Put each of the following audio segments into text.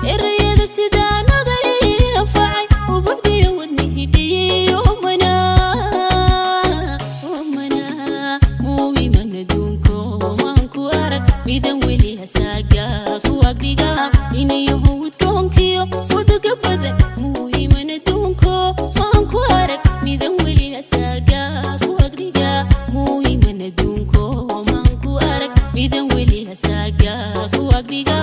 Erayada sidaan ogay anfacay, ubugdiyo wadnihidhiyo mana omana muuiman adduunko maan ku arag midan weli hasaaga ku agdhiga inayaho udgoonkiyo uduga badan. Muuiman adduunko maan ku arag midan weli hasaaga ku agdhiga. Muuiman adduunko maan ku arag midan weli hasaaga ku agdhiga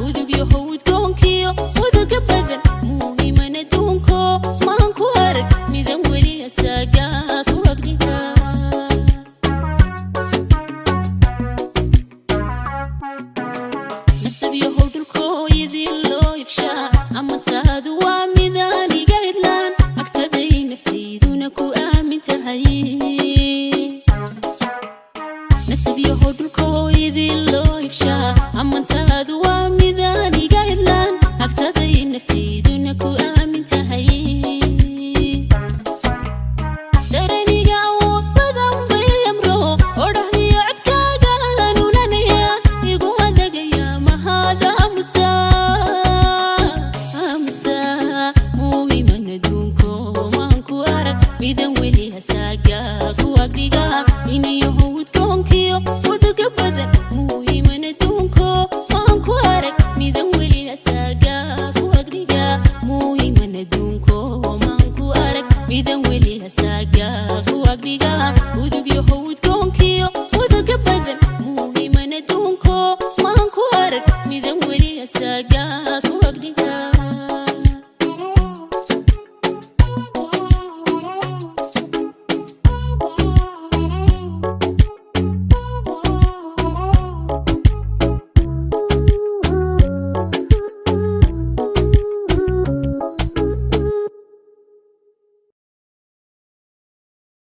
udugyaho udgoonkiyo uduga badan. Muuiman adduunko maan ku arag midan weli hasaaga ku agdhiga. Nasab yahow dhulkooyadii loo ifshaa, amantaadu waa midaan iga idlaan agtaday, naftayduna ku aamin tahay. Nasab yahow dhulkooyadii loo ifshaa, amantaadu